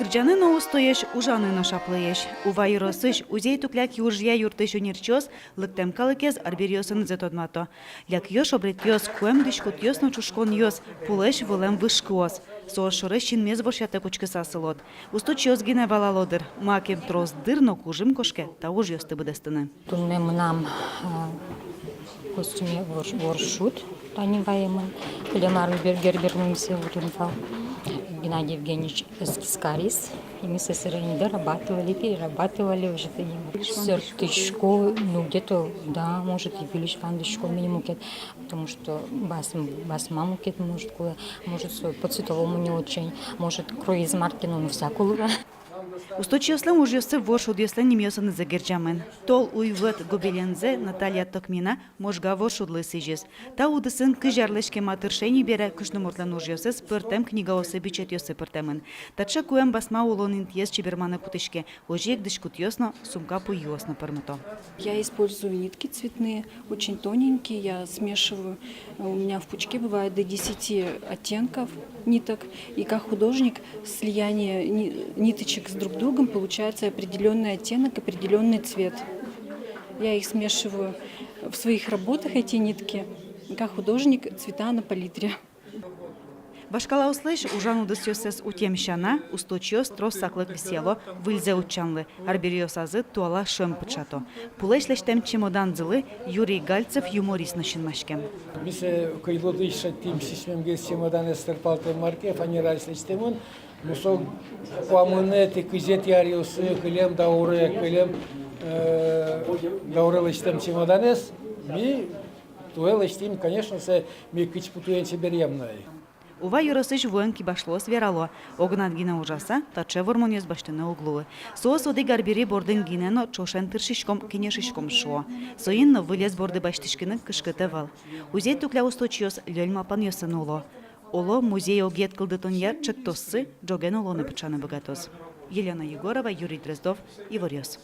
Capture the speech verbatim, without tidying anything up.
Герӟаны но устоесь, ужаны но шаплыесь. Ува ёросысь Узей-Тукля киужъя юртысь ӧнерчиос лыктэм калыкез арбериосынызы тодмато. Лякъёс, шобретъёс, куэм дӥськутъёс но ӵушконъёс, пулэсь вылэм вышкыос. Соос шоры синмез вошъятэк учкыса сылод. Усточиос гинэ валало дыр, макем трос дыр но кужым кошке та ужъёсты быдэстыны. Туннэ мынам, а, костюме вор-, воршуд, тани ваемын. Кылем арын Гер-, Гербер мынӥз, вот он вал. Геннадий Евгеньевич эскиз кариз. И ми сое сэрен дорабатывали, перерабатывали уже тани. Сэрттӥсько, ну, где-то, да, может, и выльысь вандӥсько, мыным мукет. Потому что бас-, басма мукет, может, кулэ, может, со по цветовому не очень, может, кроиз мар ке но, ну, всяко луэ. Усточиослэн ужъёссы воршудъёслэн нимъёсынызы герӟамын. Тол, уйвӧт гобелензэ Наталья Токмина Можга воршудлы сӥзиз. Та удысын кызь арлэсь кема тыршем бере кышномуртлэн ужъёсыз пӧртэм книгаосы, бичетъёсы пыртэмын. Таӵе куэм басма улон интыез чеберманы кутӥське, озьы ик дӥськутъёс но, сумка пуйыос но пӧрмыто. Я использую нитки цветные, очень тоненькие, я смешиваю. У меня в пучке бывает до десяти оттенков ниток. И как художник, слияние ни-, ниточек с друг другом, получается определённый оттенок, определённый цвет. Я их смешиваю в своих работах, эти нитки, как художник, цвета на палитре. Вашкалаослэсь ужан удысъёссэс утем сяна, усточиос трос саклык висъяло выльзэ утчанлы, арбериосазы туала шӧм пыӵато. Пулэсь лэсьтэм чемоданзылы Юрий Гальцев юморист но синмаськем. Ми сое кыйлыдысь шедьтӥм, сисьмемгес чемоданэз тырпалтэм мар ке, фанераысь лэсьтэмын. Ну, со куамынэтӥ, кызетӥ аръёсы, кылем дауре, кылем, э, дауре лэсьтэм чемоданэз ми туэ лэсьтӥм, конечно, сое ми кыӵе пу туен чеберъям на ай. Ува ёросысь вуэн кибашлыос верало, огнад гинэ ужаса, таӵе вормонъёс басьтыны уг луы. Соос одӥг арбери бордын гинэ но ӵошен тыршиськом, кенешиськом, шуо. Соин но вылез борды басьтӥськыны кышкыт ӧвӧл. Узей-Тукля усточиос лёль малпанъёсын уло. Оло, музей огъет кылдытонъя ӵектоссы ӝоген улонэ пыӵаны быгатоз. Елена Егорова, Юрий Дроздов, «Иворъёс».